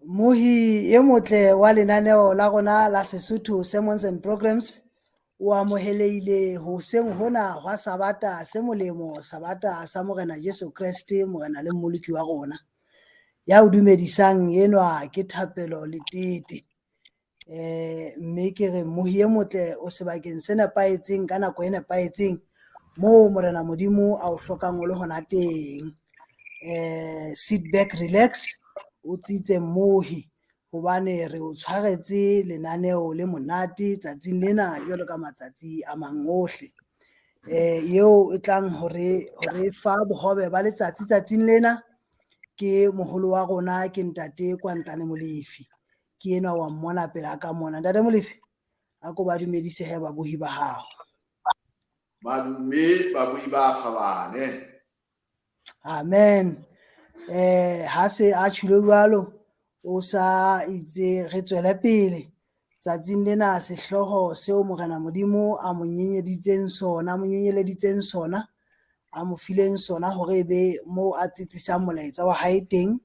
Mohi e motle wa lenaneo la rona la Sesotho Sermons and Programs o amohelehile hoseng hona hwa Sabata se molemo, Sabata sa Morena Jesu Kreste, Morena le Mmoloki wa rona. Ya o dumedisang enwa ke Thapelo Letete. Mme ke re mohi e motle o sebakeng se nepahetseng ka nako e nepahetseng moo Morena Modimo a o hlokang o le hona teng. Sit back, relax, o tsitse mmohi hobane re o tshwaretse lenaneo le monate tsatsing lena jwalo ka matsatsi a mang ohle. Eo e tlang hore re fa bohobe ba letsatsi tsatsing lena ke moholo wa rona, ke ntate Kwantlane Molefi. Ke enwa wa mmona pela ka mona. Ntate Molefi, a ko ba dumedise he babohi ba hao. Madume babohi ba kgabane. Amen. Ha se a tjhilo jwalo, o sa itse re tswele pele tsatsing lena sehlooho seo Morena Modimo a mo nyenyeditseng sona, a mo nyenyeleditseng sona, a mo fileng sona hore ebe moo a tsitsisang molaetsa wa hae teng,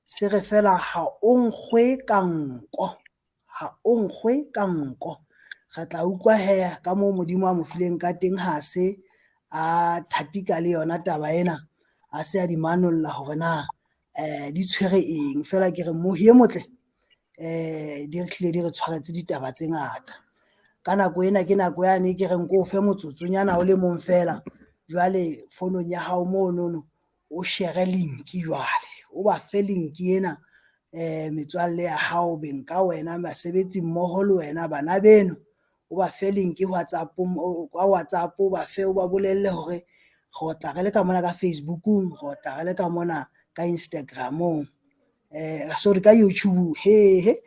se re fela ha o nkgwe ka nko, ha o nkgwe ka nko. Re tla utlwa he ka moo Modimo a mo fileng ka teng ha se a thatika le yona taba ena, a se a di manolla hore na di tshwere eng. Feela ke re mohi e motle, di re hlile di re tshwaretse ditaba tse ngata. Ka nako ena ke nako yane ke reng ko o fe motsotsonyana o le mong feela, jwale fonong ya hao monono o share link jwale, o ba fe link ena metswalle ya hao, beng ka wena, basebetsi mmoho le wena, bana beno, o ba fe link WhatsApp, ka WhatsApp, o ba fe, o ba bolelle hore re otla re le ka mona ka Facebookung, re otla re le ka mona ka Instagramong, sorry ka YouTube, he re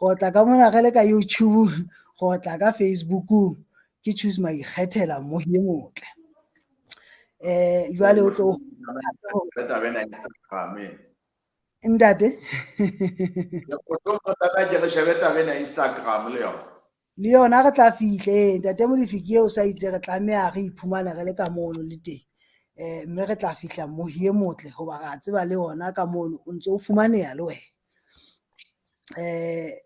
otla ka mona re le ka YouTube, re otla ka Facebookung, ke choose maikgethela mohi e motle. Jwale o tlo taba ena Instagram. Ntate. Ke re shebe taba ena Instagram le yona. Le yona re tla fihle, ntate Molefi ke eo sa itse re tlameha re iphumane re le ka mono le teng. Mme re tla fihla mohi e motle hoba re a tseba le yona ka mono o ntso o fumaneha le wena.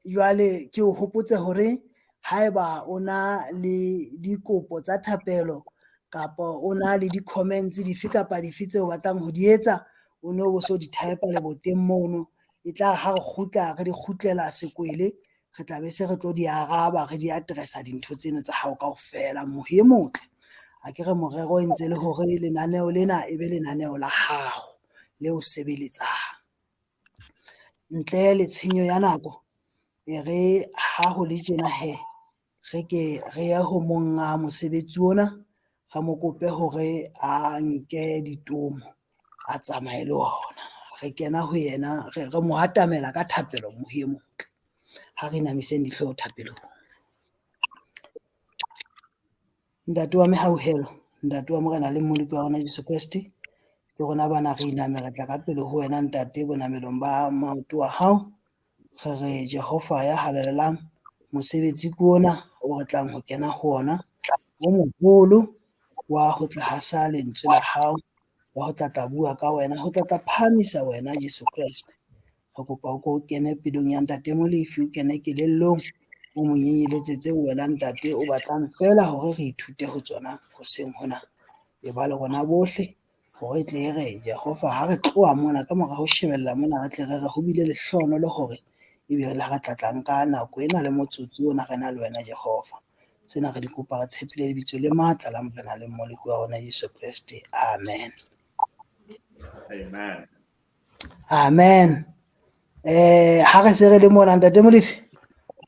Jwale ke o hopotse hore haeba o na le dikopo tsa thapelo kapa o na le di-comments dife kapa dife tseo o batlang ho di etsa, o no bo so di type leboteng mono, e tla ha re kgutla re di kgutlela sekwele, re tla be se re tlo di araba, re di addressa dintho tseno tsa hao kaofela. Mohi e motle, a ke re morero e ntse le hore lenaneo lena e be lenaneo la hao le o sebeletsang. Ntle le tshenyo ya nako, e re ha ho le tjena he, re ke re ye ho monga mosebetsi ona, re mo kope hore a nke ditomo a tsamaye le ona. Re kena ho yena, re mo atamela ka thapelo mohi e motle. Ha re inamiseng dihlooho thapelong. Ntate wa mehauhelo, ntate wa Morena le Mmoloki wa rona Jesu Kreste, ke rona bana re iname re tla ka pele ho wena ntate bonamelong ba maoto a hao. Re re Jehova ya halalelang, mosebetsi ke ona o re tlang ho kena ho ona, o moholo wa ho tla hasa lentswe la hao, wa ho tla tla bua ka wena, ho tla tla phahamisa wena Jesu Kreste. Re kopa o ko kene pelong ya ntate Molefi, o kene kelellong, o mo nyenyeletse tseo wena ntate o batlang feela hore re ithute ho tsona hoseng hona. E ba le rona bohle hore tle e re Jehova ha re tloha mona ka mora ho shebella mona, re tle re re ho bile lehlohonolo hore ebe le ha re tla tla nka nako ena le motsotso ona re na le wena Jehova. Tsena re di kopa re tshepile lebitso le matla la Morena le Mmoloki wa rona Jesu Kreste. Amen. Amen. Amen. Ha re se re le mona ntate Molefi,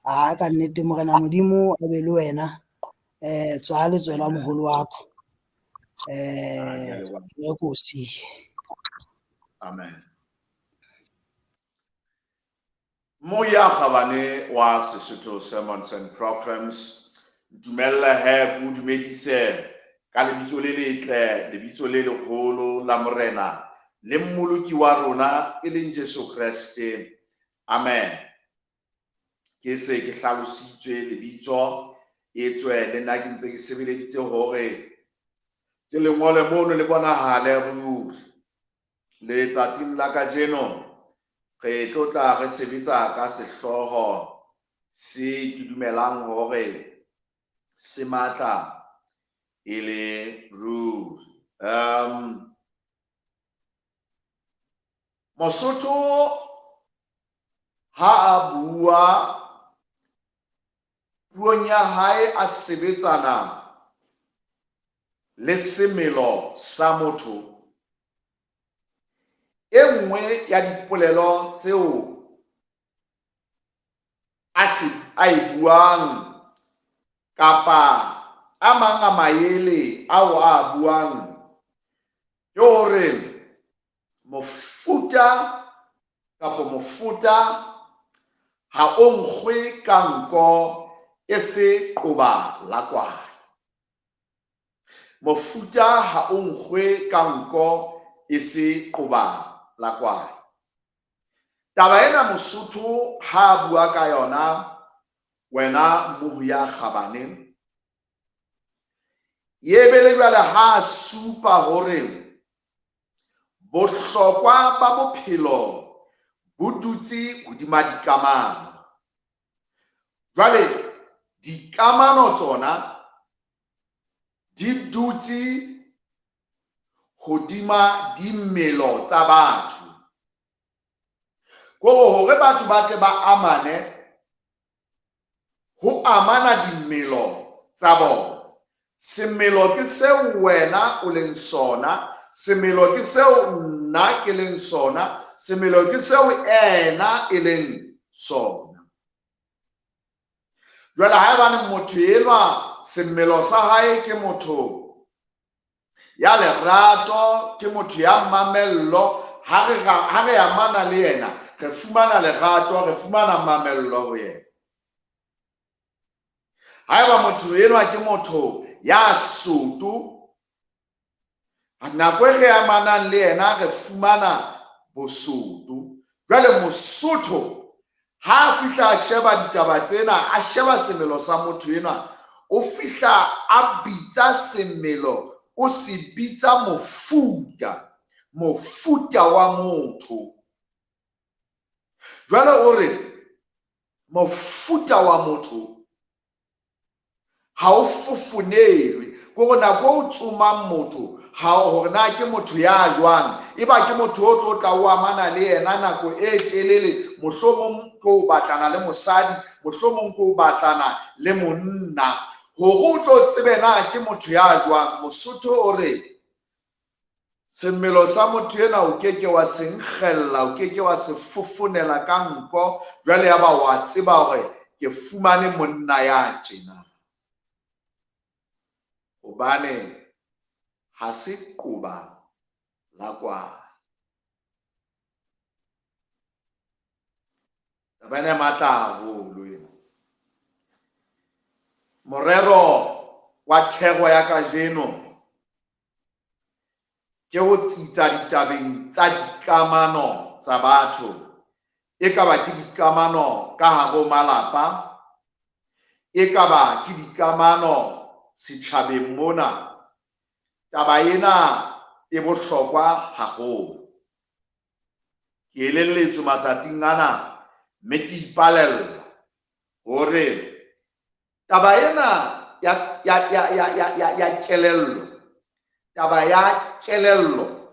a ka nnete Morena Modimo a be le wena. Tswa letswela moholo wa ka. Re ko siye. Amen. Moya kgabane wa Sesotho Sermons and Programs, dumella he ko dumedise ka lebitso le letle, lebitso le leholo la Morena le Mmoloki wa rona e leng Jesu Kreste. Amen. Ke se ke hlalositswe lebitso, etswe le nna ke ntse ke sebeleditse hore ke lengole mono le bonahale ruri. Letsatsing la kajeno Re tlotla re sebetsa ka sehlooho se ke dumelang hore se matla e le ruri. Mosotho ha a bua puong ya hae a sebetsana le semelo sa motho, e nngwe ya dipolelo tseo a se a e buang kapa a mang a maele ao a buang ke hore mofuta kapa mofuta ha o nkgwe ka nko e se qoba la kwae. Mofuta ha o nkgwe ka nko e se qoba la kwae. Taba ena Mosotho ha a bua ka yona, wena mmohi ya kgabane, ye be le jwale ha supa hore bohlokwa ba bophelo bo dutse hodima dikamano. Jwale dikamano tsona di dutse hodima dimelo tsa batho. Kore hore batho ba tle ba amane, ho amana dimelo tsa bona. Semelo ke seo wena o leng sona, semelo ke seo nna ke leng sona, semelo ke seo ena e leng sona. Jwale haebane motho enwa semelo sa hae ke motho ya lerato, ke motho ya mamello, ha re amana le yena re fumana lerato, re fumana mamello ho yena. Haeba motho enwa ke motho ya soto, nako e re amanang le yena re fumana bosoto. Jwale Mosotho ha a fihla a sheba ditaba tsena, a sheba semelo sa motho enwa, o fihla a bitsa semelo, o se bitsa mofuta, mofuta wa motho. Jwale o re mofuta wa motho ha o fofonelwe, kore nako o tsomang motho ha hore na ke motho ya jwang, eba ke motho o tlo tla o amana le yena nako e telele, mohlomong ke o batlana le mosadi, mohlomong ke o batlana le monna, hore o tlo tsebe na ke motho ya jwang. Mosotho o re semelo sa motho ena o keke wa se nkgella, o keke wa se fofonela ka nko, jwale ya ba wa tseba hore ke fumane monna ya tjena. Hobane ha se qoba la kwae. Taba ena e matla haholo ena. Morero wa thero ya kajeno ke ho tsitsa ditabeng tsa dikamano tsa batho. E ka ba ke dikamano ka hare ho malapa, e ka ba ke dikamano setjhabeng mona. Taba ena e bohlokwa haholo. Ke elelletswe matsatsing ana mme ke ipalella hore taba ena ya kelello, taba ya kelello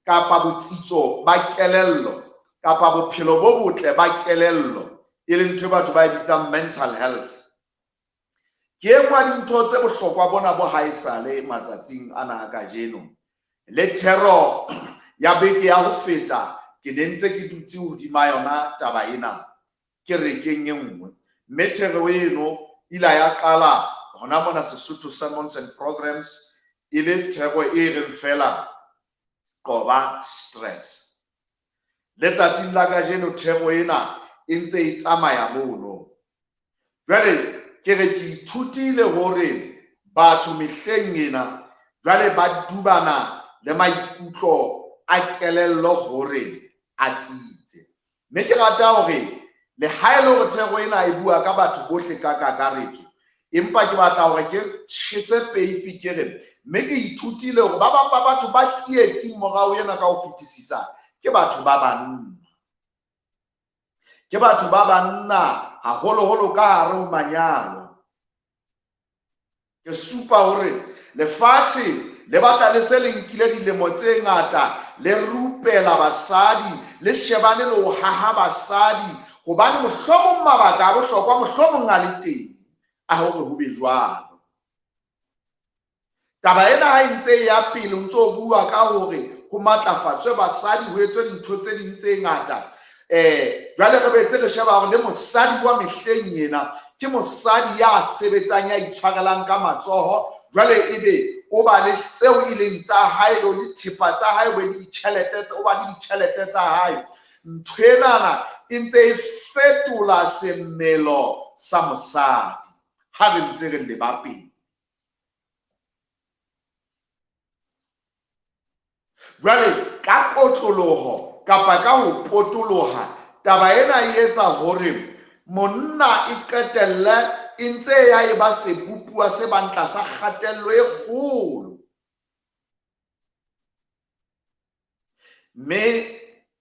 kapa botsitso ba kelello kapa bophelo bo botle ba kelello, e leng ntho e batho ba e bitsang mental health, ke e nngwe ya dintho tse bohlokwa bona bo haesale matsatsing ana a kajeno. Le thero ya beke ya ho feta ke ne ntse ke dutse hodima yona taba ena kerekeng e nngwe, mme thero eno ila ya qala hona mona Sesotho Sermons and Programs, e le thero e reng fela qoba stress. Letsatsing la kajeno thero ena e ntse e tsamaya mono. Jwale ke re ke ithutile hore batho mehleng ena jwale ba dubana le maikutlo a kelello hore a tsitse. Mme ke rata hore le ha e le hore thero ena e bua ka batho bohle ka kakaretso, empa ke batla hore ke tjhese peipi ke re, mme ke ithutile hore ba bang ba batho ba tsietsing morao ena ka ho fetisisa ke batho ba banna. Ke batho ba banna haholoholo ka hare ho manyalo. Ke supa hore lefatshe le batla le se le nkile dilemo tse ngata le rupela basadi, le shebane le ho haha basadi, hobane mohlomong mabaka a bohlokwa mohlomong a le teng a hore ho be jwalo. Taba ena ha e ntse e ya pele o ntso bua ka hore ho matlafatswe basadi, ho etswe dintho tse ding tse ngata. Jwale re betse re sheba hore le mosadi wa mehleng ena ke mosadi ya sebetsang, ya itshwarelang ka matsoho. Jwale ebe o ba le tseo e leng tsa hae, le thepa tsa hae, o be le ditjhelete, o ba le ditjhelete tsa hae. Ntho enana e ntse e fetola semelo sa mosadi ha re ntse re leba pele. Jwale ka kotloloho kapa ka ho potoloha, taba ena e etsa hore monna e qetelle e ntse ya e ba sebopuwa se bang tlasa kgatello e kgolo. Mme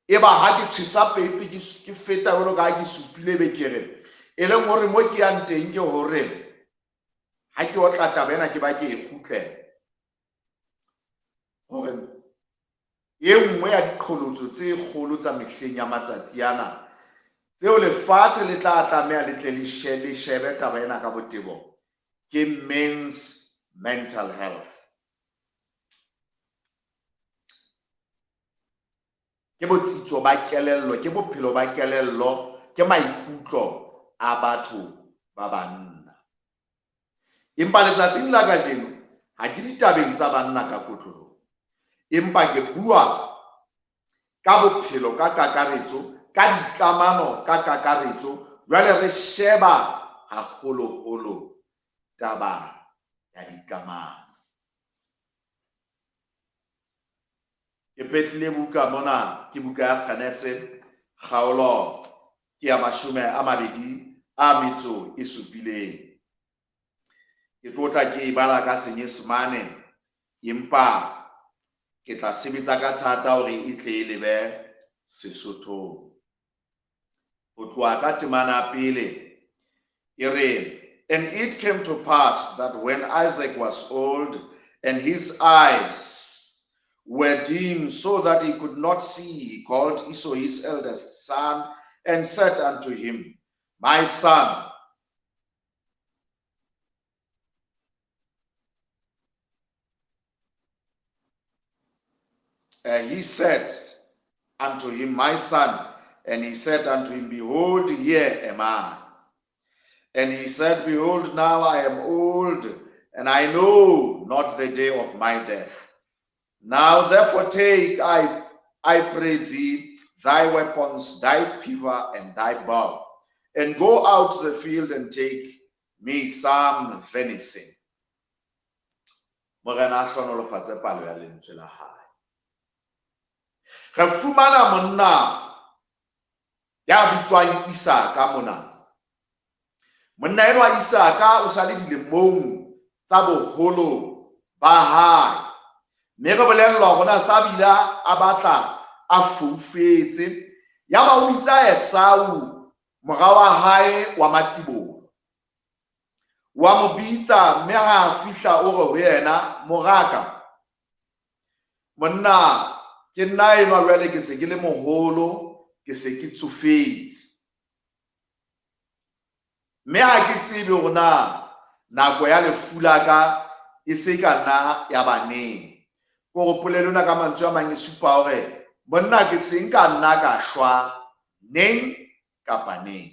e ba ha ke tjhesa peipi ke feta jwalo ka ha ke supile be ke re, e leng hore mo ke yang teng ke hore ha ke otla taba ena ke ba ke e kgutlela hore e nngwe ya diqholotso tse kgolo tsa mehleng ya matsatsi ana tseo lefatshe le tla tlameha le tle le shebe taba ena ka botebo ke men's mental health. Ke botsitso ba kelello, ke bophelo ba kelello, ke maikutlo a batho ba banna. Empa letsatsing la kajeno ha ke ditabeng tsa banna ka kotloloho, empa ke bua ka bophelo ka kakaretso, ka dikamano ka kakaretso. Jwale re sheba haholoholo taba ya dikamano. Ke petlile buka mona, ke buka ya Genese, kgaolo ke ya 27. Ke tlo tla ke e bala ka Senyesemane, empa ke tla sebetsa ka thata hore e tle e lebe Sesothong. Ho tloha ka temana pele, e re, And it came to pass that when Isaac was old and his eyes were dim so that he could not see, he called Esau his eldest son and said unto him, My son. He said unto him, My son. And he said unto him, Behold, here am I. And he said, Behold, now I am old, and I know not the day of my death. Now therefore take, I pray thee, thy weapons, thy quiver, and thy bow, and go out to the field and take me some venison. Morena a hlohonolofatse palo ya lentswe la hae. Re fumana monna ya bitswang Isaka mona. Monna enwa Isaka o sa le dilemong tsa boholo ba hae. Mme re bolellwa hore na sa bile a batla a foufetse. Yaba o bitsa Esau mora wa hae wa matsibolo. Wa mo bitsa mme ha a fihla o re ho yena, Moraka, monna ke nna enwa jwale ke se ke le moholo, ke se ke tsofetse. Mme ha ke tsebe hore na nako ya lefu la ka e se ka nna ya ba neng. Ke hore polelo ena ka mantswe a mang e supa hore monna ke se nka nna ka shwa neng kapa neng.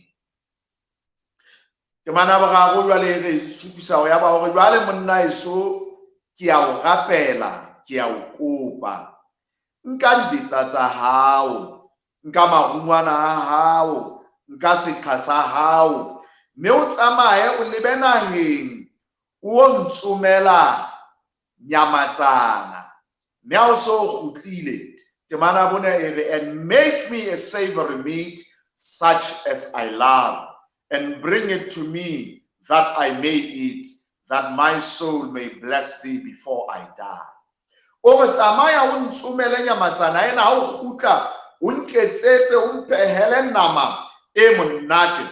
Temana boraro jwale e re supisa ho ya ba hore jwale monna eso ke ya o rapela, ke ya o kopa. Nka dibetsa tsa hao, nka marungwana a hao, nka seqha sa hao, mme o tsamaye o lebe naheng, o ntsomela nyamatsana. Mme ha o so kgutlile, temana bone e re, And make me a savory meat such as I love, and bring it to me that I may eat, that my soul may bless thee before I die. O re tsamaya o ntsomele nyamatsana ena, ha o kgutla o nketsetse, o mpehele nama e monate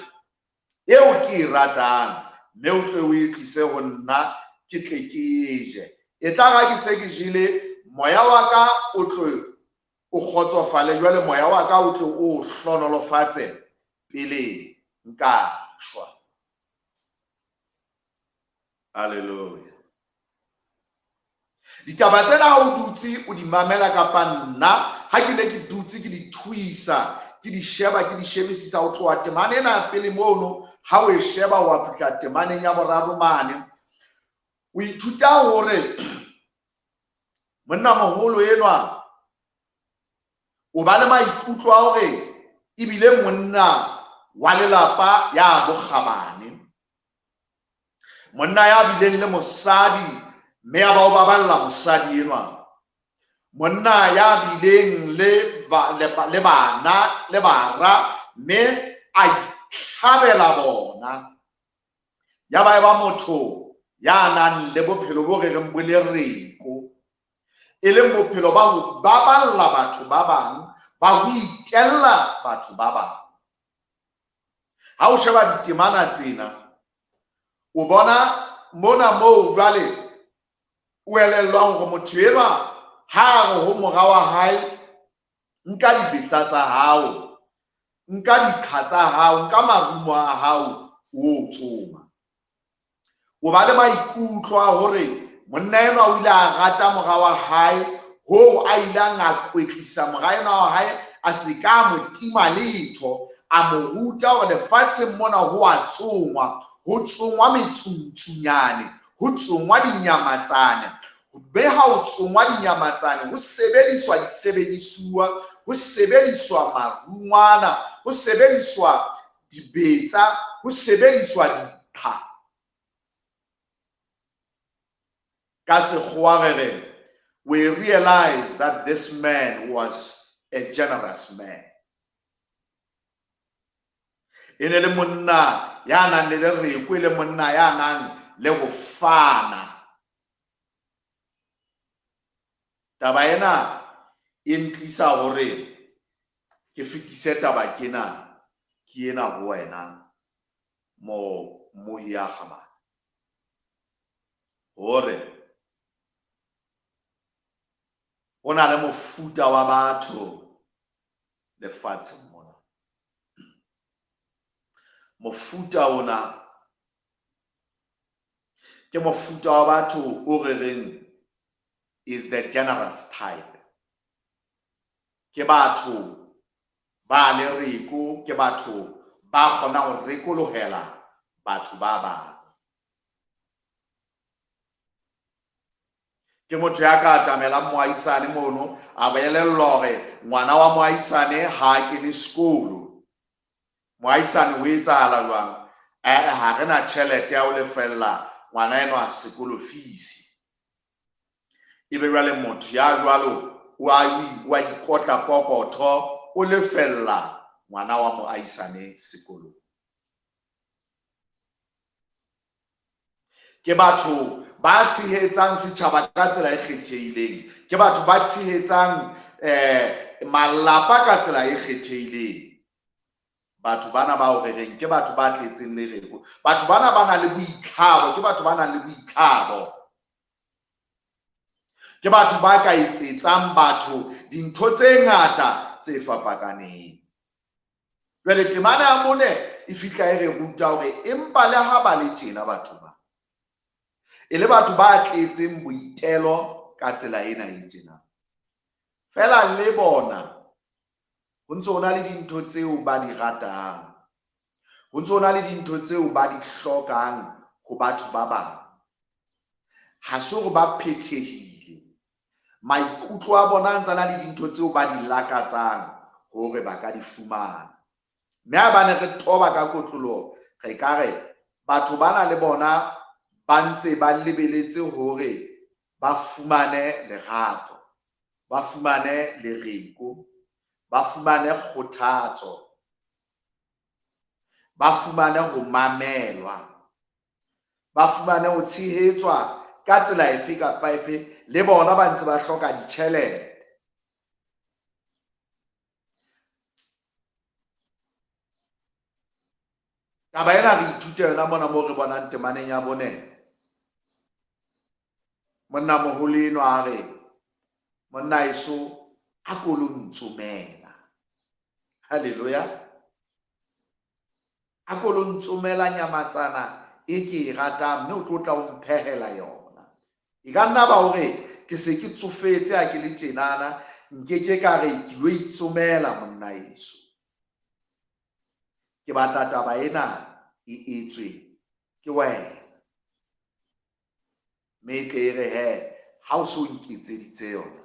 eo ke e ratang, mme o tle o e tlise ho nna, ke tle ke e je. E tla ha ke se ke jele, moya wa ka o tle o kgotsofale, jwale moya wa ka o tle o hlonolofatse pele nka shwa. Hallelujah. Ditaba tsena ha o dutse o di mamela, kapa nna ha ke ne ke dutse ke di thuisa, ke di sheba, ke di shebisisa ho tloha temane ena pele mono, ha o e sheba wa fihla temaneng ya boraro mane, o ithuta hore monnamoholo enwa o ba le maikutlo a hore ebile monna wa lelapa ya bokgabane, monna ya bileng le mosadi mme a ba o baballa mosadi enwa, monna ya bileng le bana le bara mme a itlhabela bona, ya ba eba motho ya nang le bophelo bo re reng bo lereko, e leng bophelo ba ho baballa batho ba bang, ba ho itella batho ba bang. Ha o sheba ditemana tsena, o bona mona moo jwale o elellwa hore motho enwa ha a re ho mora wa hae, nka dibetsa tsa hao, nka diqha tsa hao, nka marumo a hao, o tsoma. O ba le maikutlo a hore monna enwa o ile a rata mora wa hae hoo a ileng a kwetlisa mora enwa wa hae, a se ka mo tima letho, a mo ruta hore lefatsheng mona ho a tsongwa, ho tsongwa metsuntsunyane, ho tsongwa dinyamatsane, mme ha ho tsongwa dinyamatsane ho sebediswa disebedisuwa, ho sebediswa marungwana, ho sebediswa dibetsa, ho sebediswa diqha. Ka sekgowa re re, we realize that this man was a generous man. E ne le monna ya nang le lereko, e le monna ya nang le ho fana. Taba ena e ntlisa hore ke fetise taba kena, ke ena ho wena mo mohi ya kgabane, hore ho na le mofuta wa batho lefatsheng mona. Mofuta ona ke mofuta wa batho o re reng is the generous type. Ke batho ba lereko, ke batho ba kgonang ho rekolohela batho ba bang. Ke motho ya ka atamelang moahisane mono, a bolellwa hore ngwana wa moahisane ha a kene sekolo. Moahisane ho etsahala jwang? Ha re na tjhelete ya ho lefella ngwana enwa sekolo fees. Ebe jwale motho ya jwalo o a ikotla pokotho, o lefella ngwana wa moahisane sekolong. Ke batho ba tshehetsang setjhaba ka tsela e kgethehileng, ke batho ba tshehetsang malapa ka tsela e kgethehileng. Batho bana ba o rereng ke batho ba tletseng lereko, batho bana ba nang le boitlhabo, ke batho ba nang le boitlhabo, ke batho ba ka etsetsang batho dintho tse ngata tse fapakaneng. Jwale temana ya mone e fihla e re ruta hore empa le ha ba le tjena batho ba, e le batho ba tletseng boitelo ka tsela ena e tjena, feela le bona ho ntse ho na le dintho tseo ba di ratang, ho ntse ho na le dintho tseo ba di hlokang ho batho ba bang. Ha se hore ba phethehile, maikutlo a bona a ntse a na le dintho tseo ba di lakatsang hore ba ka di fumana. Mme ha ba ne re toba ka kotloloho, re ka re batho bana le bona ba ntse ba lebeletse hore ba fumane lerato, ba fumane lereko, ba fumane kgothatso, ba fumane ho mamelwa, ba fumane ho tshehetswa ka tsela efe kapa efe. Le bona ba ntse ba hloka ditjhelete. Taba ena re ithute yona mona moo re bonang temaneng ya bone. Monna moholo enwa a re, monna eso a ko lo ntsomela. Hallelujah. A ko lo ntsomela nyamatsana e ke e ratang mme o tlo tla o mphehela yona. E ka nna ba hore ke se ke tsofetse ha ke le tjenana, nkeke ka re ke lo itsomela monna eso. Ke batla taba ena e etswe ke wena. Mme e tle e re he, ha o so nketseditse yona,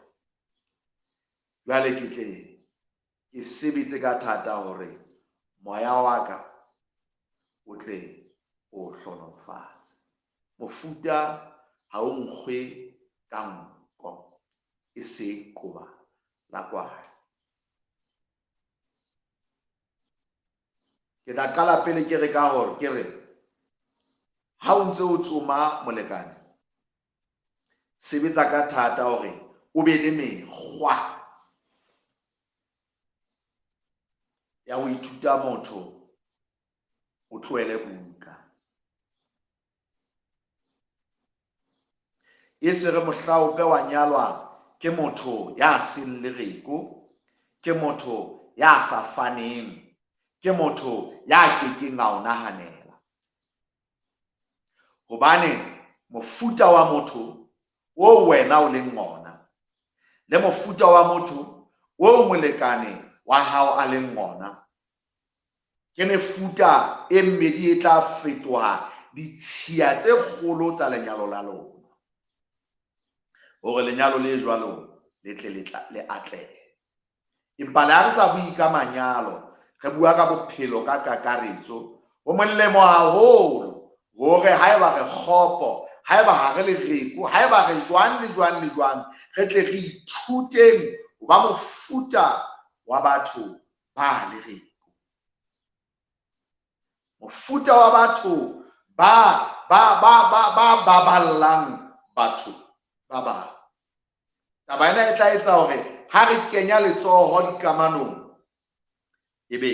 jwale ke tle ke sebetse ka thata hore moya wa ka o tle o hlohonolofatse. Mofuta ha o nkgwe ka nko, e se qoba la kwae. Ke tla qala pele ke re ka hore ke re ha o ntse o tsoma molekane, sebetsa ka thata hore o be le mekgwa ya ho ithuta motho, o tlohele buka. E se re mohlaope wa nyalwa ke motho ya seng lereko, ke motho ya sa faneng, ke motho ya kekeng a o nahanela. Hobane mofuta wa motho o wena o leng ona le mofuta wa motho o molekane wa hao a leng ona ke mefuta e mmedi e tla fetoha ditshiya tse kgolo tsa lenyalo la lona, hore lenyalo le jwalo le tle le atlehe. Empa le ha re sa bue ka manyalo, re bua ka bophelo ka kakaretso, ho molemo haholo hore haeba re kgopo, haeba ha re lereko, haeba re jwang le jwang le jwang, re tle re ithuteng ho ba mofuta wa batho ba lereko. Mofuta wa batho ba ba ba ba ba baballang batho ba bang. Taba ena e tla etsa hore ha re kenya letsoho dikamanong, ebe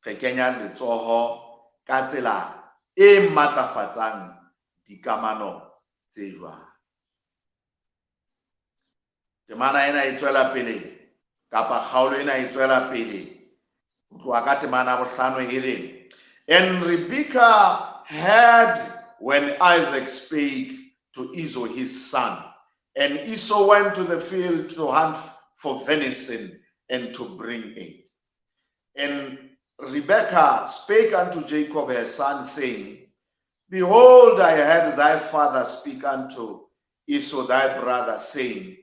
re kenya letsoho ka tsela e matlafatsang dikamano tse jwalo. Temana ena e tswela pele, kapa kgaolo ena e tswela pele ho tloha ka temana ya bohlano e re, And Rebekah heard when Isaac spake to Esau his son, and Esau went to the field to hunt for venison and to bring it. And Rebekah spake unto Jacob her son, saying, Behold, I heard thy father speak unto Esau thy brother, saying,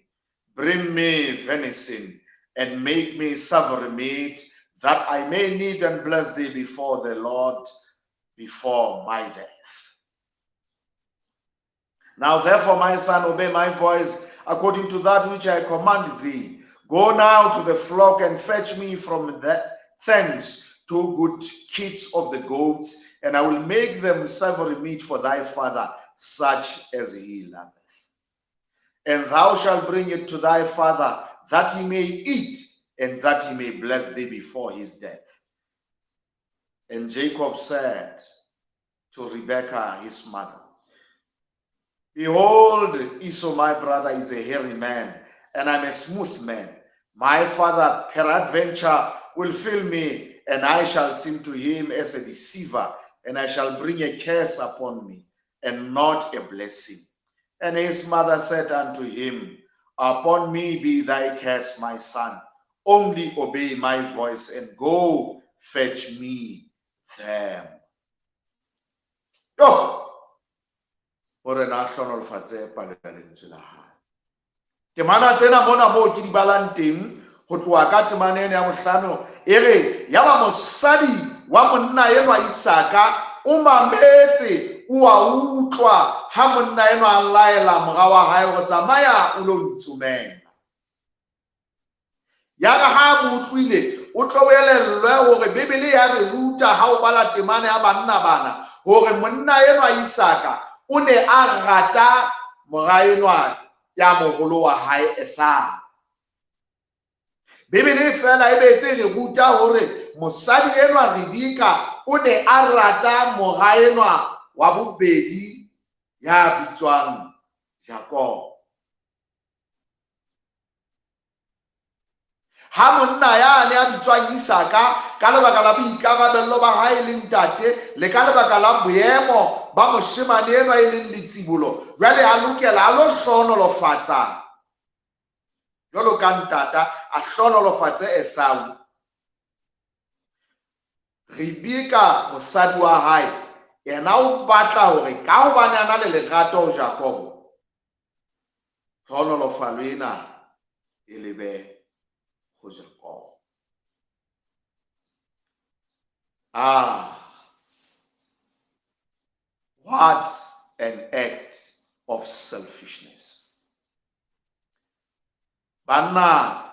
Bring me venison and make me savory meat, that I may eat and bless thee before the Lord, before my death. Now therefore, my son, obey my voice according to that which I command thee. Go now to the flock and fetch me from the thence 2 good kids of the goats, and I will make them savory meat for thy father, such as he loveth. And thou shalt bring it to thy father, that he may eat, and that he may bless thee before his death. And Jacob said to Rebekah his mother, Behold, Esau my brother is a hairy man, and I'm a smooth man. My father peradventure will fill me, and I shall seem to him as a deceiver, and I shall bring a curse upon me, and not a blessing. And his mother said unto him, Upon me be thy curse, my son. Only obey my voice, and go fetch me them. Yo! Morena a hlohonolofatse palo ya lentswe la hae. Temana tsena mona moo ke di balang teng, ho tloha ka temana ena ya bohlano, e re, yaba mosadi wa monna enwa Isaka o mametse, o a utlwa ha monna enwa a laela mora wa hae hore tsamaya o lo ntsomela. Yare ha a mo utlwile, o tlo elellwe hore Bibele ya re ruta ha o bala temana ya banna bana hore monna enwa Isaka o ne a rata mora enwa ya moholo wa hae Esau. Bibele fela e betse re ruta hore mosadi enwa Rebeka o ne a rata mora enwa wa bobedi ya bitswang Jakobo. Ha monna yane a bitswang Isaka ka lebaka la boikarabello ba hae le ntate le ka lebaka la boemo ba moshemane enwa e leng letsibolo, jwale a lokela a lo hlohonolofatsa jwalo ka ntata, a hlohonolofatse Esau. Rebeka mosadi wa hae yena o batla hore ka hobane a na le lerato ho Jakobo, tlhohonolofalo ena e lebe ho Jakobo. Ah, what an act of selfishness. Banna,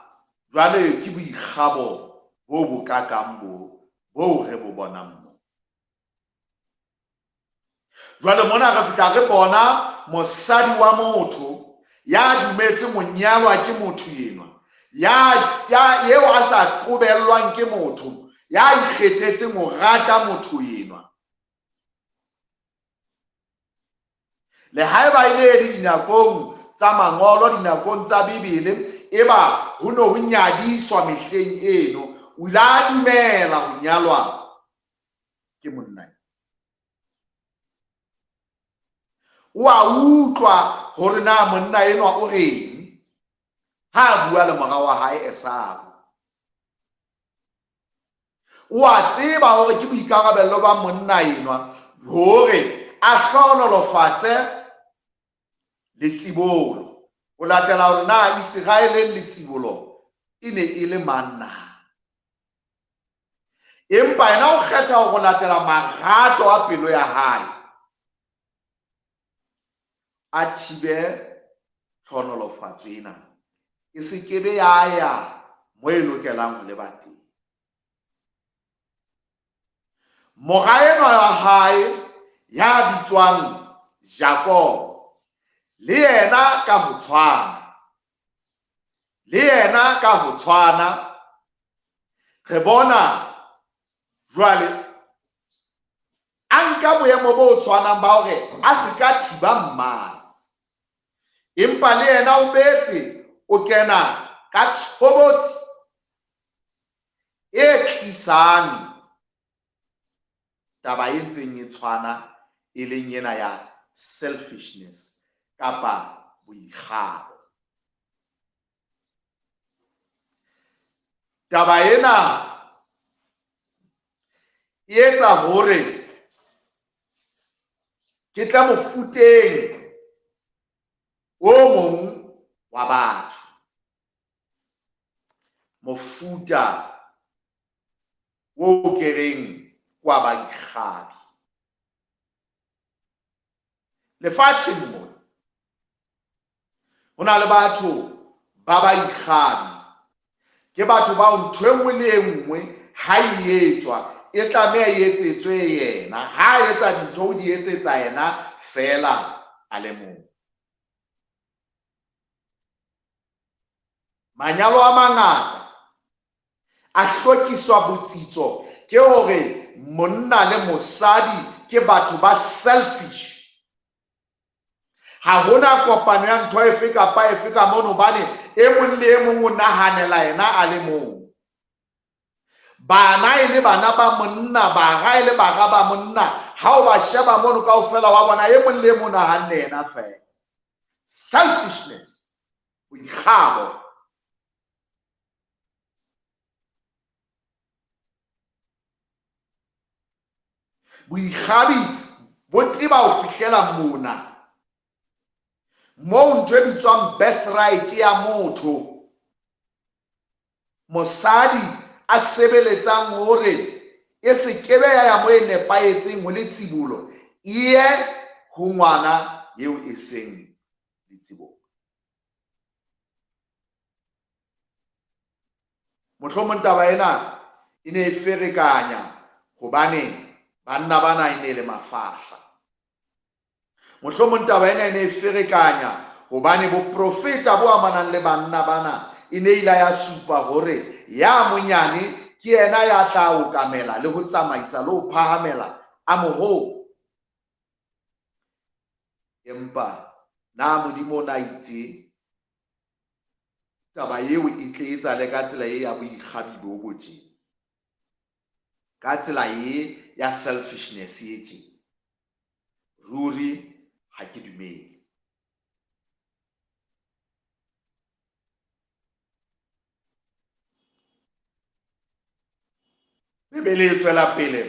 jwale ke boikgabo bo bokakang bo boo re bo bonang mo. Jwale mona re fihla re bona mosadi wa motho ya dumetse monyalwa ke motho enwa, ya, ya, eo a sa qobellwang ke motho, ya ikgethetseng ho rata motho enwa. Le haeba e ne e le dinakong tsa Mangolo, dinakong tsa Bibele, eba ho ne ho nyadiswa mehleng eno, o ile a dumela ho nyalwa ke monna. O a utlwa hore na monna enwa o reng ha a bua le mora wa hae Esau. O a tseba hore ke boikarabello ba monna enwa hore a hlohonolofatse letsibolo ho latela hore na Iseraeleng letsibolo e ne e le mang na. Empa yena o kgetha ho latela marato a pelo ya hae, a thibe tlhohonolofatso ena e se ke be ya ya mo e lokelang ho leba teng. Mora enwa wa hae ya bitswang Jakobo le yena ka ho tshwana, le yena ka ho tshwana re bona jwale a nka boemo bo tshwanang ba hore a se ka thiba mmae, empa le yena o betse o kena ka tshobotsi e tlisang taba e ntseng e tshwana, e leng ena ya selfishness kapa boikgabo. Taba ena e etsa hore ke tle mofuteng o mong wa batho, mofuta o ke reng kwa baikgabi lefatsheng mona. Ho na le batho ba baikgabi, ke batho bao ntho e nngwe le e nngwe ha e etswa e tlameha e etsetswe yena. Ha a etsa dintho o di etsetsa yena feela a le mong. Manyalo a mangata a hlokiswa botsitso ke hore monna le mosadi ke batho ba selfish. Ha hona kopano ya ntho efe kapa efe ka mono, hobane e mong le e mong o nahanela yena a le mong. Bana e le bana ba monna, bara e le bara ba monna, ha o ba sheba mono kaofela wa bona e mong le e mong o nahanne yena feela. Selfishness, boikgabo. Boikgabi bo teba ho fihlela mona moo ntho e bitswang birthright ya motho, mosadi a sebeletsang hore e se kebe ya ya mo e nepahetseng ho letsibolo, e ye ho ngwana eo e seng letsibolo. Mohlomong taba ena e ne e ferekanya hobane banna bana e ne e le mafahla. Mohlomong taba ena e ne e ferekanya hobane boprofeta bo amanang le banna bana e ne ile ya supa hore ya monyane ke yena ya tla okamela le ho tsamaisa le ho phahamela a moholo. Empa na Modimo o na itse taba eo e tle etsahale ka tsela e ya boikgabi bo bo tje, ka tsela e ya selfishness e tje? Ruri ha ke dumele. Bibele e tswela pele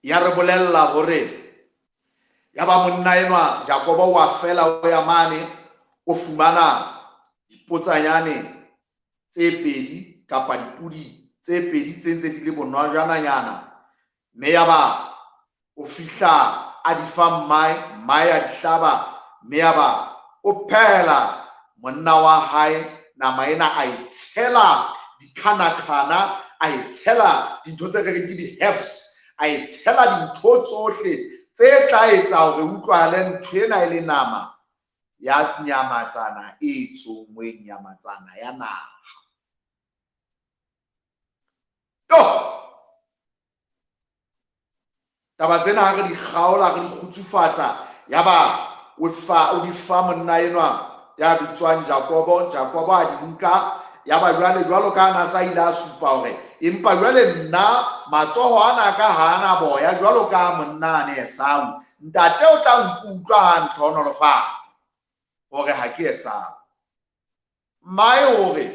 ya re bolella hore ya ba monna enwa Jakobo wa fela o ya mane o fumana dipotsanyane tse pedi kapa dipodi tse pedi tse ntse di le bonwajananyana, mme ya ba o fihla a di fa mmae, mmae a di hlaba, mme ya ba o phehela monna wa hae nama ena, a e tshela dikhanakgana, a e tshela dintho tse re reng ke di-herbs, a e tshela dintho tsohle tse tla etsa hore utlwahale ntho ena e le nama ya nyamatsana e tsongweng, nyamatsana ya naha. To taba tsena ha re di kgaola, re di kgutsufatsa, ya ba o fa o di fa monna enwa ya bitswang Jakobo. Jakobo a di nka, ya ba jwale jwalo ka ana sa ile a supa hore empa jwale nna matsoho ana ka ha ana boya jwalo ka monna ane Esau, ntate o tla nkutlwa ha ntlhohonolofatsa hore ha ke Esau. Mmae hore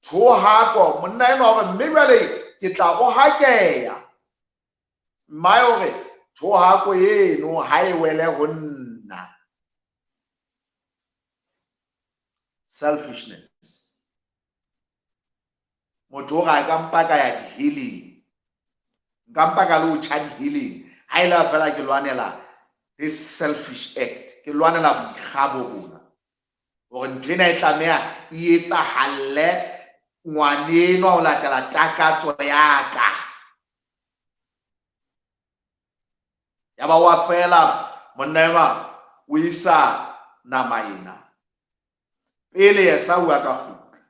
thohako monna enwa hore mme jwale ke tla rohakeya. Mmae hore thohako eno ha e wele ho nna. Selfishness. Motho o re a ka mpa ka ya diheleng, nka mpa ka le o tjha diheleng ha e le fela ke lwanela this selfish act, ke lwanela boikgabo bona hore ntho ena e tlameha e etsahalle ngwanenwa ho latela takatso ya ka. Ya ba wa fela monna enwa o isa nama ena pele Esau a ka kgutla,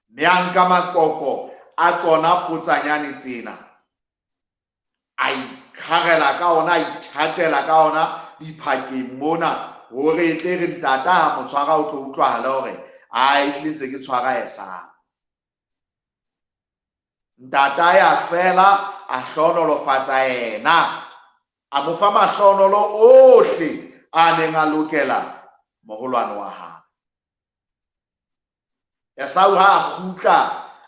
mme a nka makoko a tsona potsanyane tsena, a ikharela ka ona, a ithatela ka ona diphakeng mona hore e tle re ntata ha mo tshwara o tlo utlwahala hore a ehlile ntse ke tshwara Esau. Ntata ya fela a hlohonolofatsa yena, a mo fa mahlohonolo ohle a neng a lokela moholwane wa hae. Esau ha a kgutla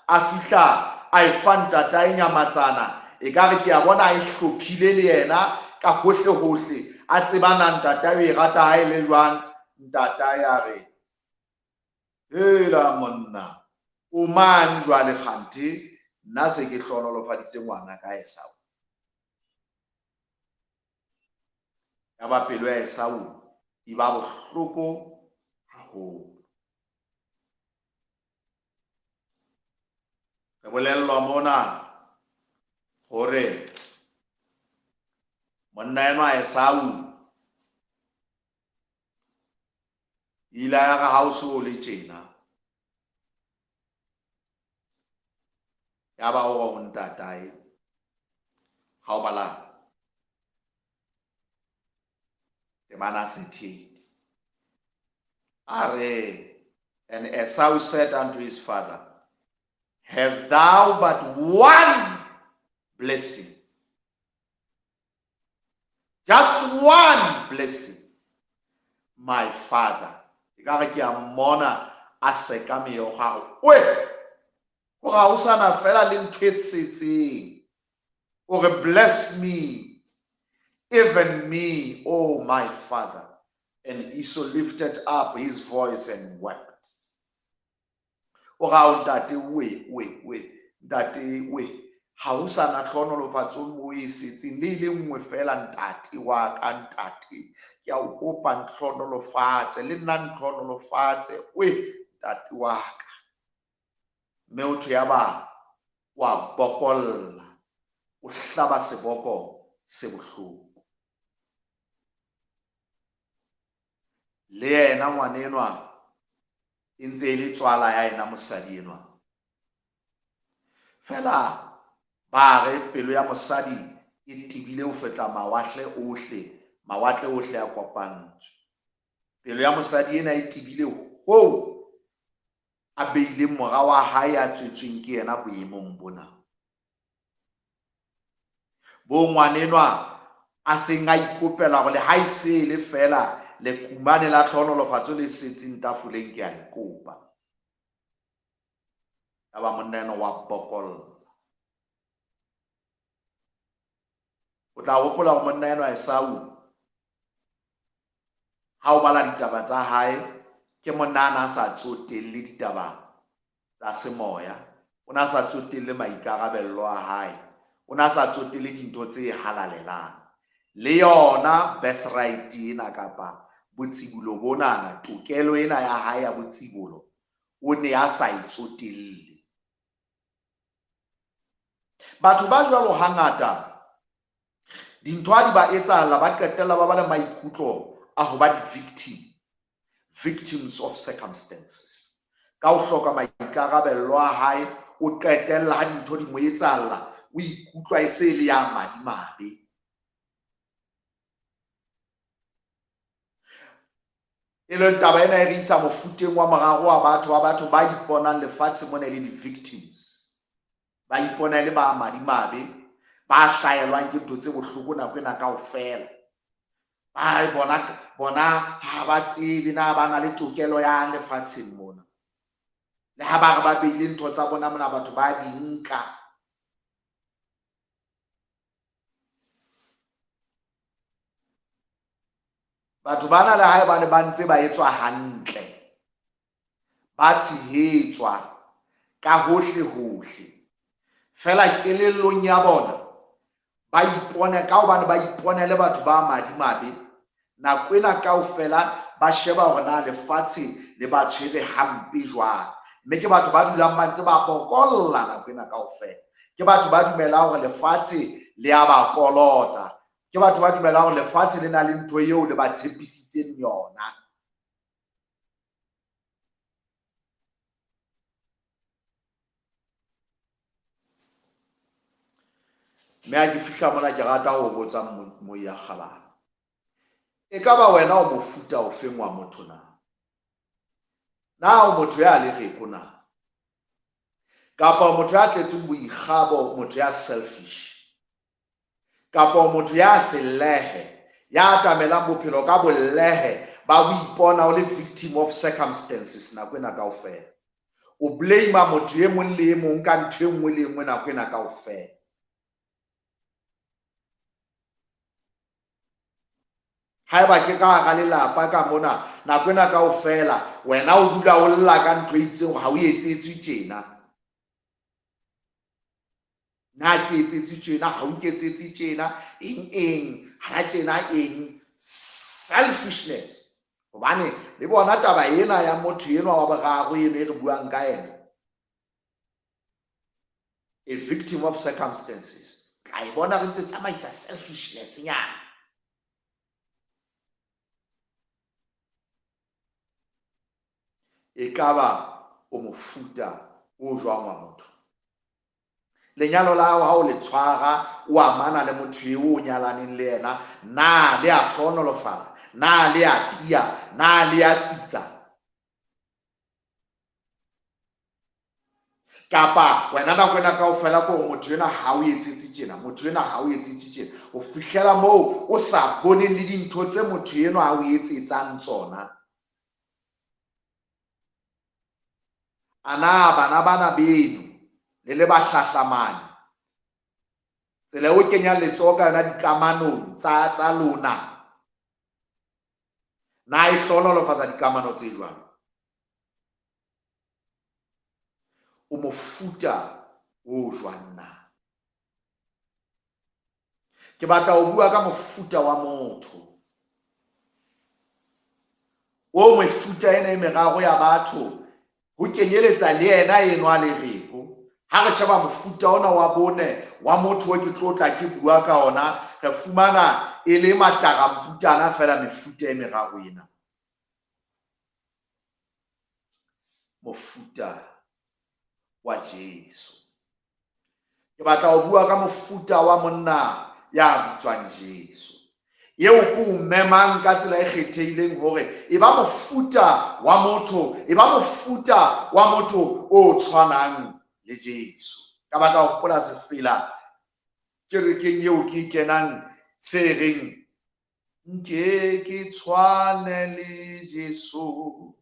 a fihla a e fa ntatae nyamatsana, ekare ke a bona a e hlophile le yena ka hohle hohle, a tseba na ntatae o e rata ha e le jwang. Ntatae a re, hela monna, o mang jwale kganthe nna se ke hlohonolofaditse ngwana ka Esau. Ya ba pelo ya Esau e ba bohloko haholo. Re bolellwa mona hore monna enwa Esau ile a re ha o se o le tjena, ya ba o re ho ntatae, ha o bala temana 38, a re, and Esau said unto his father, hast thou but one blessing? Just one blessing, my father. Ekare ke a mmona a seka meokgo a re, oe, hore ha o sana fela le ntho e setseng. O re, bless me, even me, oh my father. And Esau lifted up his voice and wept. O re, ao ntate, oe, oe, oe, ntate, oe, ha o sana hlohonolofatso mo e setseng le ile nngwe fela, ntate wa ka, ntate, ke a o kopa ntlhohonolofatse, le nna ntlhohonolofatse, oe, ntate wa ka. Mme o thwe ya ba wa bokolla, o hlaba seboko se bohloko. Le yena ngwanenwa e ntse e le tswala ya yena mosadi enwa. Feela ba re pelo ya mosadi e tebile ho feta mawatle ohle, mawatle ohle a kopantswe. Pelo ya mosadi ena e tebile hoo a beileng mora wa hae a tswetsweng ke yena boemong bona. Bo ngwanenwa a seng a ikopela hore le ha e se le feela lekumane la tlhohonolofatso le setseng tafoleng ke a le kopa. Yaba monna enwa wa bokolla. O tla hopola hore monna enwa Esau, ha o bala ditaba tsa hae, ke monna a na sa tsotelle ditaba tsa semoya, o na sa tsotelle maikarabello a hae, o na sa tsotelle dintho tse halalelang. Le yona birthright ena kapa botsibolo bonana, tokelo ena ya hae ya botsibolo, o ne a sa e tsotelle. Batho ba jwalo hangata dintho ha di ba etsahala, ba qetella ba ba le maikutlo a ho ba di-victim, victims of circumstances. Ka ho hloka maikarabello a hae, o qetella ha dintho di mo etsahalla, o ikutlwa e se le ya madimabe. E leng taba ena e re isa mofuteng wa moraro wa batho, wa batho ba iponang lefatshe mona e le di-victims. Ba ipona e le ba madimabe, ba hlahelwang ke ntho tse bohloko nako ena kaofela. Ba bona ha ba tsebe na ba na le tokelo ya lefatsheng mona. Le ha ba re ba beile ntho tsa bona mona, batho ba di nka. Batho bana le hae ba ne ba ntse ba etswa hantle, ba tshehetswa ka hohle hohle. Feela kelellong ya bona ba ipone, ka hobane ba ipone le batho ba madimabe, nako ena kaofela ba sheba hore na lefatshe le ba tshwere hampe jwang. Mme ke batho ba dulang ba ntse ba bokolla nako ena kaofela. Ke batho ba dumelang hore lefatshe le a ba kolota. Ke batho ba dumelang hore lefatshe le na le ntho eo le ba tshepisitseng yona. Mme ha ke fihla mona ke rata ho botsa moya kgabane. Ekaba wena o mofuta ofeng wa motho na? Na o motho ya lereko na? Kapa o motho ya tletseng boikgabo, motho ya selfish? Kapa o motho ya selehe, ya atamelang bophelo ka bolehe ba ho ipona o le victim of circumstances nako ena kaofela? O blame motho e mong le e mong ka ntho e nngwe le e nngwe nako ena kaofela. Haeba ke ka hara lelapa ka mona nako ena kaofela, wena o dula o lla ka ntho e itseng ha o etsetswe tjena. Na ke etsetswe tjena, ha o nketsetse tjena, eng eng, hana tjena eng. Selfishness. Hobane le bona taba ena ya motho enwa wa boraro eno e re buang ka yena, a victim of circumstances, tla e bona re ntse tsamaisa selfishness nyana. Ekaba o mofuta o jwang wa motho? Lenyalo la hao ha o le tshwara, o amana le motho eo o nyalaneng le yena, na le a hlohonolofala, na le a tiya, na le a tsitsa? Kapa wena nako ena kaofela ke hore motho enwa ha o etsetse tjena, motho enwa ha o etsetse tjena, ho fihlela moo o sa boneng le dintho tse motho enwa a o etsetsang tsona. A na bana bana beno le le bahlahlamane, tsela eo kenyang letsoho ka yona dikamanong tsa lona, na e hlohonolofatsa dikamano tse jwang? O mofuta o jwang na? Ke batla ho bua ka mofuta wa motho. O mefuta ena e meraro ya batho, ho kenyeletsa le yena enwa lereko. Ha re sheba mofuta ona wa bone wa motho o ke tlo tla ke bua ka ona, re fumana e le mataramputana feela mefuta e meraro ena. Mofuta wa Jesu. Ke batla ho bua ka mofuta wa monna ya bitswang Jesu, eo ke o memang ka tsela e kgethehileng hore e ba mofuta wa motho, e ba mofuta wa motho o tshwanang le Jesu. Ka baka ho hopola sefela kerekeng eo ke e kenang se reng, nke ke tshwane le Jesu,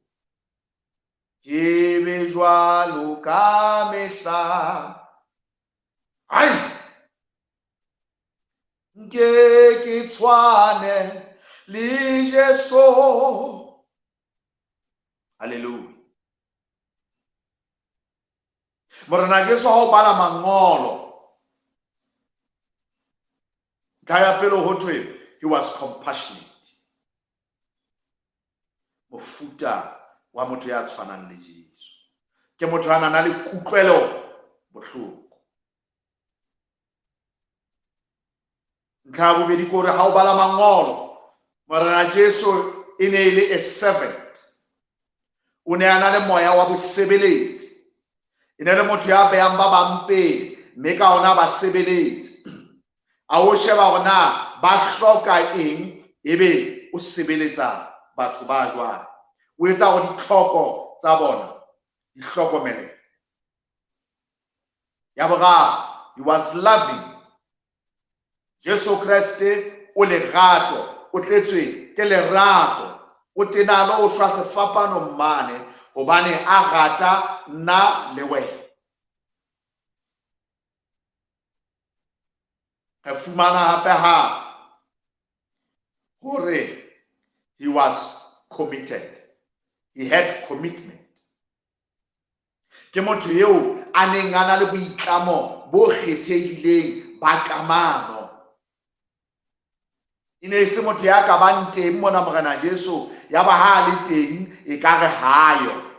ke be jwalo ka mehla. Ai! Nke ke tshwane le Jesu. Hallelujah. Morena Jesu ha o bala mangolo, ntlha ya pele ho thwe he was compassionate. Mofuta wa motho ya tshwanang le Jesu ke motho ya nang le kutlwelo bohloko. Ntlha ya bobedi ke hore ha o bala mangolo, Morena Jesu e ne e le a servant. O ne a na le moya wa bosebeletsi. E ne le motho ya behang ba bang pele, mme ka hona ba sebeletse. A o sheba hore na ba hloka eng, ebe o sebeletsa batho ba jwang. O etsa hore ditlhoko tsa bona di hlokomelehe. Ya boraro, he was loving. Jesu Kreste o lerato, o tletswe ke lerato. O tenalo o shwa sefapanong mane hobane a rata nna le wena. Re fumana hape hape hore he was committed. He had commitment. Ke motho eo a neng a na le boitlamo bo kgethehileng ba kamano. E ne e se motho ya ka bang teng mona Morena Jesu, ya ba ha a le teng e ka re hayo.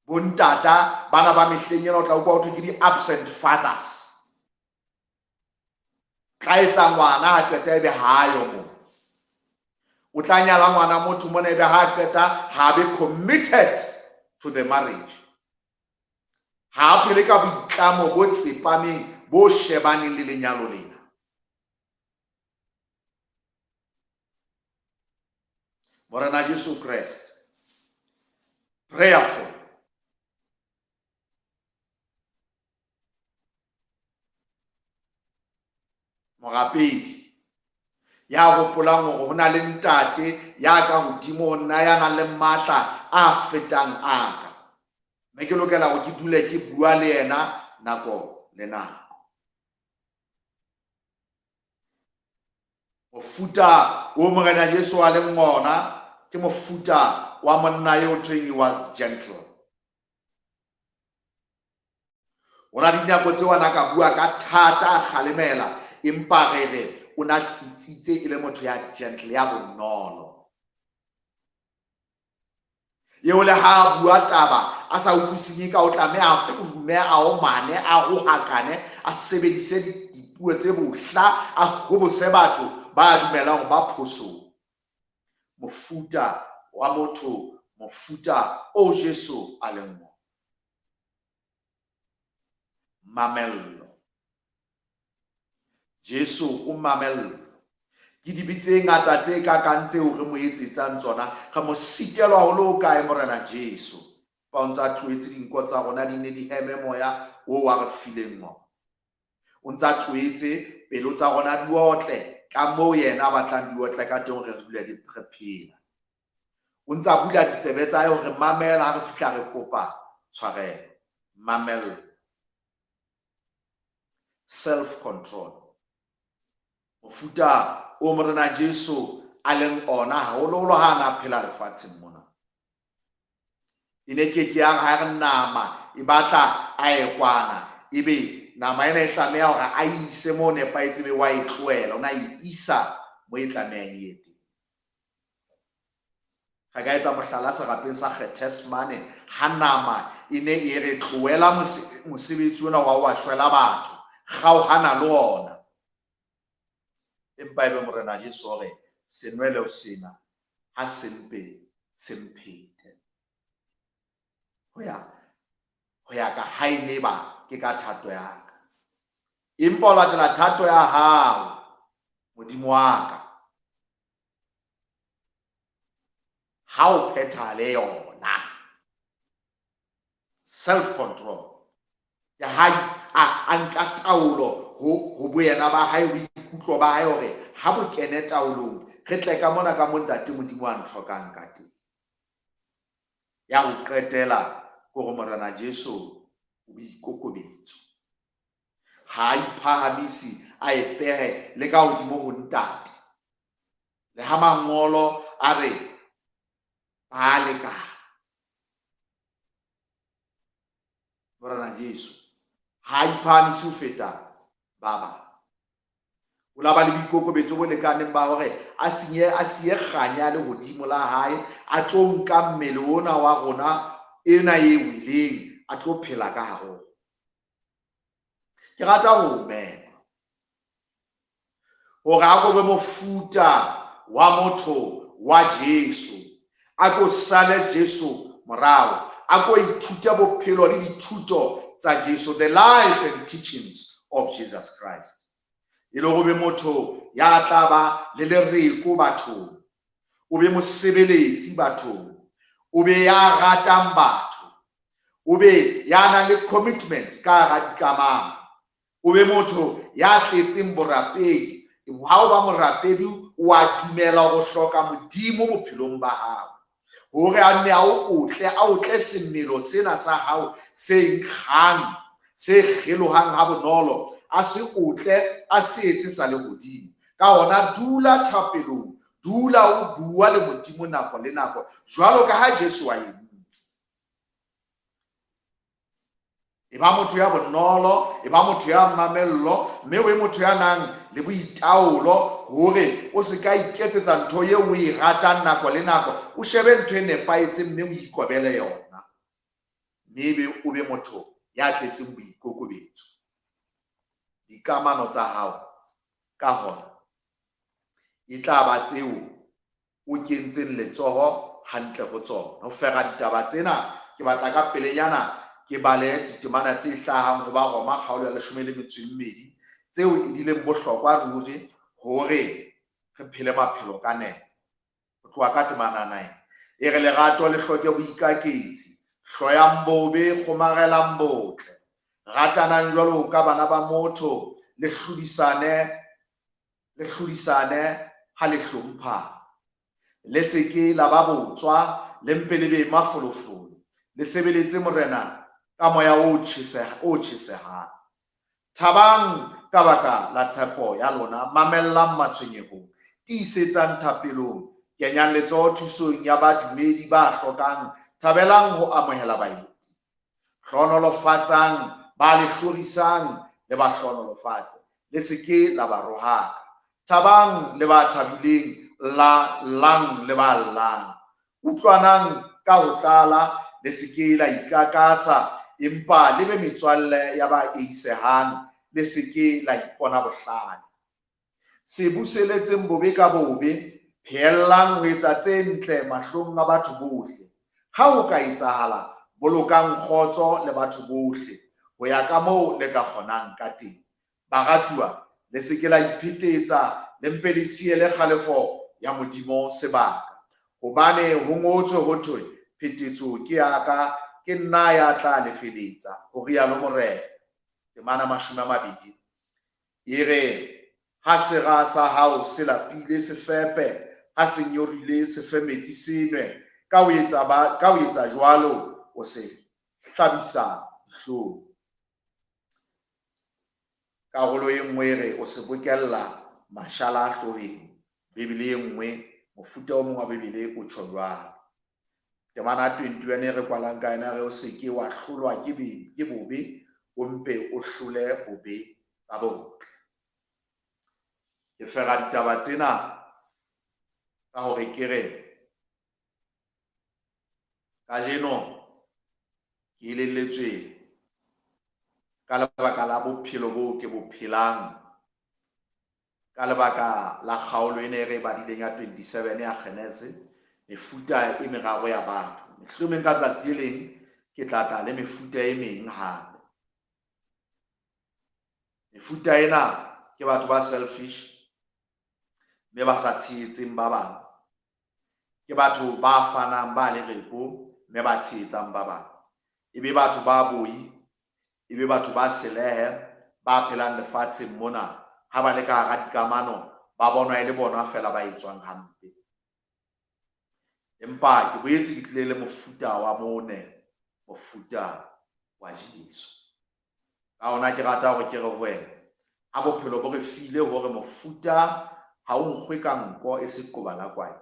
Bontata bana ba mehleng ena o tla utlwa ho thwe ke di-absent fathers. Tla etsa ngwana ha qeta ebe hayo mo. O tla nyala ngwana motho mona ebe ha qeta ha be committed to the marriage. Ha a phele ka boitlamo bo tsepameng bo shebaneng le lenyalo lena. Morena Jesu Kreste, prayerful. Morapedi ya hopolang hore ho na le ntate ya ka hodimo ho nna ya nang le matla a fetang a ka, mme ke lokela hore ke dule ke bua le yena nako le nako. Mofuta o Morena Jesu a leng ona ke mofuta wa monna eo thweng he was gentle. Ho na le dinako tseo a na ka bua ka thata, a kgalemela, empa re re o na tsitsitse e le motho ya gentle, ya bonolo. Eo le ha a bua taba a sa utlwisise ka o tlameha a purume, a omane, a rohakane, a sebedise dipuo tse bohla, a hobose batho ba dumelang hore ba phosong. Mofuta wa motho, mofuta o Jesu a leng ona. Mamello. Jesu o mamello. Ke dibe tse ngata tse kakang tseo re mo etsetsang tsona. Re mo sitelwa ho le hokae Morena Jesu? Pa o ntse a tlohetse dinko tsa rona di ne di heme moya oo a re fileng ona. O ntse a tlohetse pelo tsa rona di otle ka moo yena a batlang di otle ka teng hore re dule re phela. O ntse a bula ditsebe tsa hae hore mamela ha re fihla re kopa tshwarelo. Mamello. Self control. Mofuta o Morena Jesu a leng ona haholoholo ha a na phela lefatsheng mona. E ne ke ke ya ha re nama e batla a e kwana, ebe nama ena e tlameha hore a ise mo nepahetse be wa e tlohela, o na e isa mo e tlamehang e ye teng. Re ka etsa mohlala serapeng sa Gethsemane ha nama e ne e re tlohela mosebetsi ona wa wa shwela batho, kgaohana le ona. Empa ebe Morena Jesu o re senwelo sena ha se mpe se mphethe. Ho ya ka ha e ne ba ke ka thato ya ka, empa o latela thato ya hao, Modimo wa ka. Ha o phethale yona. Self control. Ke ha a nka taolo ho boyena ba hae, boikutlo ba hae hore ha bo kene taolong, re tle ka mona ka mo Ntate Modimo a ntlhokang ka teng. Ya ho qetela ke hore Morena Jesu o boikokobetso. Ha a iphahamise, a e pehe le ka hodimo ho Ntate. Le ha mangolo a re ba lekana. Morena Jesu ha a iphahamise ho feta ba bang. O la ba le boikokobetso bo lekaneng ba hore a siye kganya le hodimo la hae, a tlo nka mmele ona wa rona ena e weleng, a tlo phela ka hare ho. Ke rata ho mema hore a ko be mofuta wa motho wa Jesu, a ko sale Jesu morao, a ko ithute bophelo le dithuto tsa Jesu, the life and teachings of Jesus Christ. E le hore motho ya tla ba le lereko bathong, o be mosebeletsi bathong, o be ya ratang batho, o be ya nang le commitment ka hara dikamano, o be motho ya tletseng borapedi. Ha o ba morapedi, o a dumela ho hloka Modimo bophelong ba hao, hore a nne a o otle, a otle semelo sena sa hao se nkgang, se kgelohang ha bonolo, a se otle, a se etse sa lehodimo. Ka hona dula thapelong, dula o bua le Modimo nako le nako, jwalo ka ha Jesu a entse. E ba motho ya bonolo, e ba motho ya mamello, mme o be motho ya nang le boitaolo hore o se ka iketsetsa ntho eo o e ratang nako le nako, o shebe ntho e nepahetseng mme o ikobele yona. Mme ebe o be motho ya tletseng boikokobetso. Dikamano tsa hao ka hona e tla ba tseo o kentseng letsoho hantle ho tsona. Ho fera ditaba tsena, ke batla ka pelenyana ke bale ditemana tse hlahang ho Baroma kgaolo ya 12 tseo e dileng bohlokwa ruri hore re phele maphelo ka nepo. Ho tloha ka temana 9 e re lerato le hloke boikaketsi, hloyang bobe, kgomarelang botle, ratanang jwalo ka bana ba motho, le hlodisane ha le hlomphana, le se ke la ba botswa, le mpe le be mafolofolo, le sebeletse Morena ka moya o tjhesehang. Thabang ka baka la tshepo ya lona, mamellang matshwenyehong, tiisetsang thapelong, kenyang letsoho thusong ya badumedi ba hlokang, thabelang ho amohela baeti, hlohonolofatsang ba le hlorisang, le ba hlohonolofatse, le se ke la ba rohaka. Thabang le ba thabileng, llang le ba llang. Utlwanang ka ho tlala, le se ke la ikakasa, empa le be metswalle ya ba eisehang, le se ke la ipona bohlale. Se buseletseng bobe ka bobe, pheellang ho etsa tse ntle mahlong a batho bohle. Ha ho ka etsahala, bolokang kgotso le batho bohle, ho ya ka moo le ka kgonang ka teng. Baratuwa, le se ke la iphetetsa, le mpe le siele kgalefo ya Modimo sebaka. Hobane ho ngotswe ho thwe, phetetso ke ya ka, ke nna ya tla lefeletsa, ho rialo Morena. Temana 20 e re, ha sera sa hao se lapile se fepe, ha se nyorile se fe metsi se nwe, ka ho etsa jwalo o se hlabisa dihlong. Karolo e nngwe e re o se bokella mashala a hloheng. Bibele e nngwe, mofuta o mong wa Bibele o tjho jwalo. Temana 21 e re kwalang ka yona re o se ke wa hlolwa ke bobe, o mpe o hlole bobe ka botle. Ke fera ditaba tsena ka hore ke re kajeno ke elelletswe ka lebaka la bophelo boo ke bo phelang, ka lebaka la kgaolo ena e re e badileng ya 27 ya Genese, mefuta e meraro ya batho. Mohlomong ka tsatsi le leng ke tla tla le mefuta e meng hape. Mefuta ena ke batho ba selfish mme ba sa tshehetseng ba bang. Ke batho ba fanang ba lereko mme ba tshehetsang ba bang. E be batho ba boi, e be batho ba selehe, ba phelang lefatsheng mona. Ha ba le ka hara dikamano, ba bonwa e le bona feela ba etswang hampe. Empa ke boetse ke tlile le mofuta wa mone, mofuta wa Jesu. Ka hona ke rata hore ke re ho wena, ha bophelo bo re file hore mofuta ha o nkgwe ka nko e se qoba la kwae.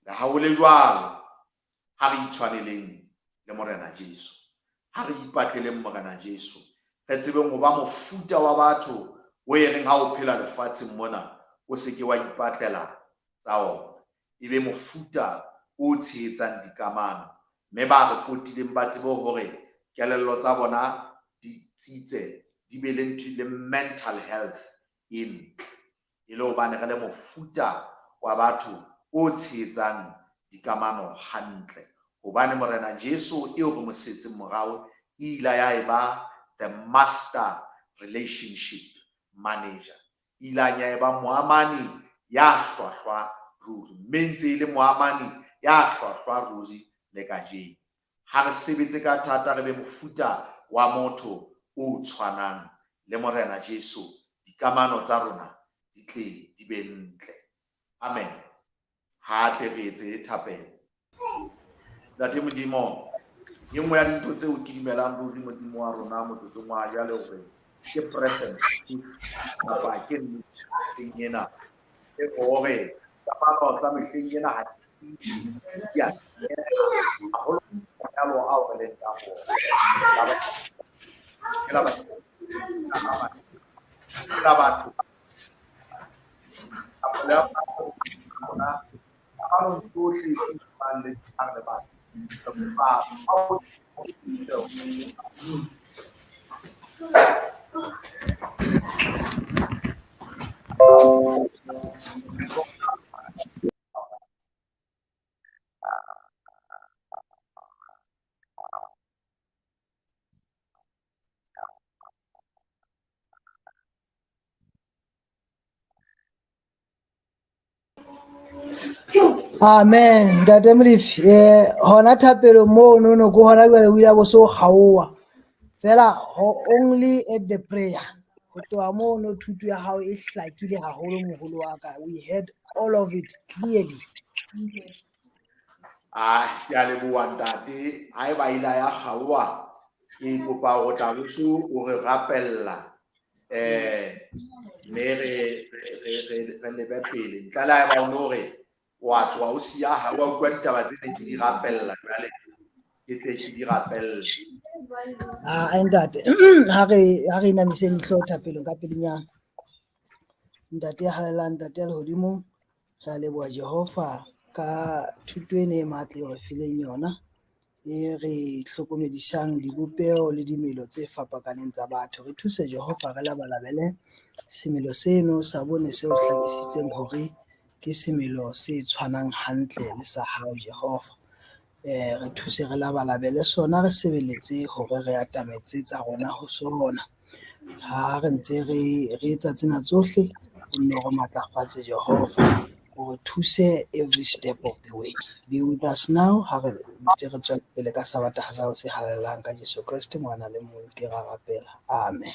Le ha ho le jwalo, ha re itshwaneleng le Morena Jesu, ha re ipatleleng Morena Jesu, re tsebeng ho ba mofuta wa batho o e reng ha o phela lefatsheng mona, o se ke wa ipatlela tsa ona. E be mofuta o tshehetsang dikamano, mme ba re potileng ba tsebe hore kelello tsa bona di tsitse, di be le ntho le mental health e ntle. E le hobane re le mofuta wa batho o tshehetsang dikamano hantle. Hobane Morena Jesu eo re mo setseng morao, e ile ya eba the master relationship manager. E ile ya eba moamani ya hlwahlwa ruri, mme ntse e le moamani ya hlwahlwa ruri le kajeno. Ha re sebetse ka thata, re be mofuta wa motho o tshwanang le Morena Jesu, dikamano tsa rona di tle di be ntle. Amen. Ha tle re etse thapelo. Ntate Modimo, e nngwe ya dintho tseo ke dumelang ruri Modimo wa rona motsotsong wa jwale hore ke present truth kapa ke nnete ena, e hore kamano tsa mehleng ena ha di a haholo manyalo ao re leng ka ho ona. Ke la batho rona kamanong tsohle tse bang le le batho. Re kopa Amen. Ntate Molefi, hona thapelo mono no ko hona jwale o ile a bo so kgaoha. Fela only at the prayer. Ho tloha mono thuto ya hao e hlakile haholo moholo wa ka. We heard all of it clearly. Ah, ke a leboha ntate. Haeba ile ya kgaoha, ke kopa ho tla boso o re rapella. Mme re lebe pele. Ntle le haeba o no re wa tloha o siya ha wa utlwa ditaba tse ne ke di rapella jwale ke tle ke di rapelle. Ah, ntate, ha re inamiseng dihlooho thapelong ka pelenyana. Ntate ya halalelang, ntate ya lehodimo, re a leboha Jehova ka thuto ena e matla eo re fileng yona, e re hlokomedisang dibopeho le dimelo tse fapakaneng tsa batho. Re thuse Jehova re labalabele semelo seno sa bone seo hlakisitseng hore ke semelo se tshwanang hantle le sa hao Jehova. Re thuse re labalabele sona, re sebeletse hore re atametse tsa rona ho sona. Ha re ntse re etsa tsena tsohle, o nne o re matlafatse Jehova, o re thuse every step of the way. Be with us now ha re ntse re tswela pele ka Sabata sa hao se halalelang ka Jesu Kreste Morena le Mmoloki ra rapela. Amen.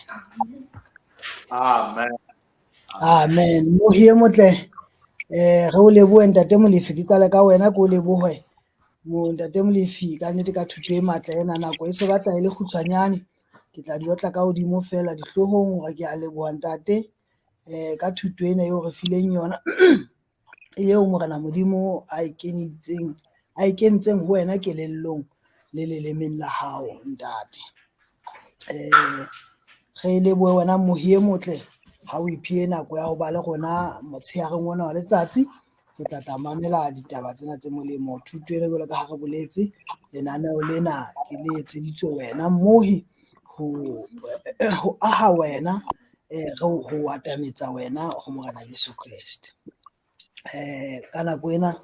Amen. Amen. Mohi e motle, re o lebohe Ntate Molefi, ke qale ka wena ke o lebohe. Mo Ntate Molefi ka nnete ka thuto e matla ena, nako e se batla e le kgutshwanyane. Ke tla di otla ka hodimo fela dihloohong hore ke a leboha ntate ka thuto ena eo re fileng yona, eo Morena Modimo a e kentseng ho wena kelellong le lelemeng la hao ntate. Re lebohe wena mohi e motle ha o iphile nako ya ho ba le rona motshehareng ona wa letsatsi. Re tla tla mamela ditaba tsena tse molemo, thuto ena jwalo ka ha re boletse, lenaneo lena ke le etseditswe wena mmohi ho aha wena, re ho atametsa wena ho Morena Jesu Kreste. Ka nako ena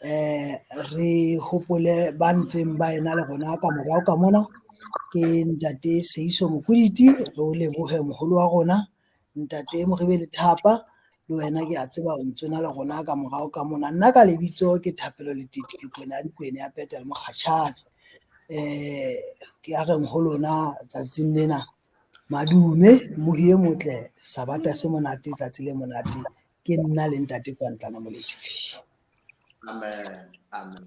Re hopole ba ntseng ba ena le rona ka morao ka mona, ke ntate Seiso Mokwiditi, re o lebohe moholo wa rona, ntate Moribele Thapa le wena ke a tseba o ntso na le rona ka morao ka mona. Nna ka lebitso ke Thapelo Letete, ke kwena ya Dikwene ya Petel Mokgatjhane. Ke a reng ho lona tsatsing lena, madume mohi e motle, sabata se monate, tsatsi le monate. Ke nna le ntate Koantlana Molefi. Amen. Amen.